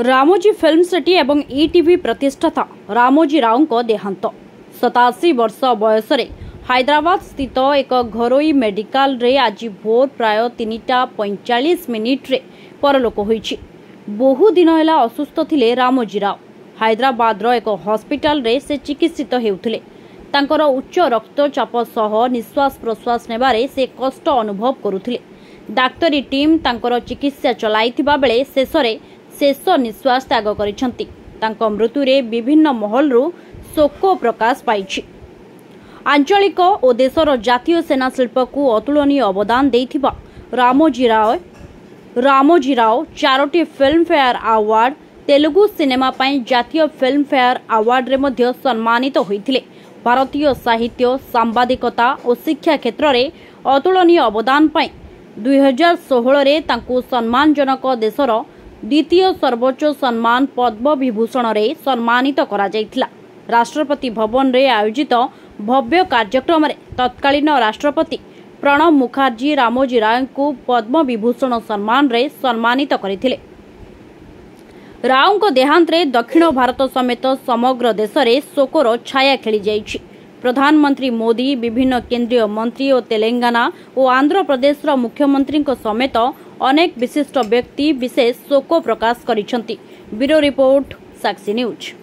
Ramoji film city ଏବଂ ETV ପ୍ରତିଷ୍ଠାତା ରାମୋଜୀ ରାଓଙ୍କ ଦେହାନ୍ତ। 87 ବର୍ଷ ବୟସରେ ହାଇଦ୍ରାବାଦ ସ୍ଥିତ ଏକ ଘରୋଇ ମେଡିକାଲରେ ଆଜି ଭୋର ପ୍ରାୟ 3ଟା 45 ମିନିଟ୍ରେ ପରଲୋକ ହୋଇଛି। ବହୁ ଦିନ ହେଲା ଅସୁସ୍ଥ ଥିଲେ ରାମୋଜୀ ରାଓ। ହାଇଦ୍ରାବାଦର ଏକ ହସ୍ପିଟାଲରେ ସେ ଚିକିତ୍ସିତ ହେଉଥିଲେ। ତାଙ୍କର ଉଚ୍ଚ ରକ୍ତଚାପ ସହ ନିଶ୍ୱାସ ପ୍ରଶ୍ୱାସ ନେବାରେ ସେ କଷ୍ଟ ଅନୁଭବ କରୁଥିଲେ। ଡାକ୍ତରୀ ଟିମ୍ ତାଙ୍କର ଚିକିତ୍ସା ଚଳାଇଥିବା ବେଳେ ଶେଷରେ ଶେଷ ନିଶ୍ୱାସ ତ୍ୟାଗ କରିଛନ୍ତି। ତାଙ୍କ ମୃତ୍ୟୁରେ ବିଭିନ୍ନ ମହଲରୁ ଶୋକ ପ୍ରକାଶ ପାଇଛି। ଆଞ୍ଚଳିକ ଓ ଦେଶର ଜାତୀୟ ସିନେ ଶିଳ୍ପକୁ ଅତୁଳନୀୟ ଅବଦାନ ଦେଇଥିବା ରାମୋଜୀ ରାଓ ଚାରୋଟି ଫିଲ୍ମଫେୟାର ଆୱାର୍ଡ, ତେଲୁଗୁ ସିନେମା ପାଇଁ ଜାତୀୟ ଫିଲ୍ମଫେୟାର ଆୱାର୍ଡରେ ମଧ୍ୟ ସମ୍ମାନିତ ହୋଇଥିଲେ। ଭାରତୀୟ ସାହିତ୍ୟ, ସାମ୍ବାଦିକତା ଓ ଶିକ୍ଷା କ୍ଷେତ୍ରରେ ଅତୁଳନୀୟ ଅବଦାନ ପାଇଁ 2016ରେ ତାଙ୍କୁ ସମ୍ମାନଜନକ ଦେଶର ଦ୍ୱିତୀୟ ସର୍ବୋଚ୍ଚ ସମ୍ମାନ ପଦ୍ମବିଭୂଷଣରେ ସମ୍ମାନିତ କରାଯାଇଥିଲା। ରାଷ୍ଟ୍ରପତି ଭବନରେ ଆୟୋଜିତ ଭବ୍ୟ କାର୍ଯ୍ୟକ୍ରମରେ ତତ୍କାଳୀନ ରାଷ୍ଟ୍ରପତି ପ୍ରଣବ ମୁଖାର୍ଜୀ ରାମୋଜୀ ରାଓଙ୍କୁ ପଦ୍ମବିଭୂଷଣ ସମ୍ମାନରେ ସମ୍ମାନିତ କରିଥିଲେ। ରାଓଙ୍କ ଦେହାନ୍ତରେ ଦକ୍ଷିଣ ଭାରତ ସମେତ ସମଗ୍ର ଦେଶରେ ଶୋକର ଛାୟା ଖେଳିଯାଇଛି। ପ୍ରଧାନମନ୍ତ୍ରୀ ମୋଦି, ବିଭିନ୍ନ କେନ୍ଦ୍ରୀୟ ମନ୍ତ୍ରୀ ଓ ତେଲେଙ୍ଗାନା ଓ ଆନ୍ଧ୍ରପ୍ରଦେଶର ମୁଖ୍ୟମନ୍ତ୍ରୀଙ୍କ ସମେତ ଅନେକ ବିଶିଷ୍ଟ ବ୍ୟକ୍ତି ବିଶେଷ ଶୋକ ପ୍ରକାଶ କରିଛନ୍ତି। ବ୍ୟୁରୋ ରିପୋର୍ଟ, ସାକ୍ଷୀ ନ୍ୟୁଜ୍।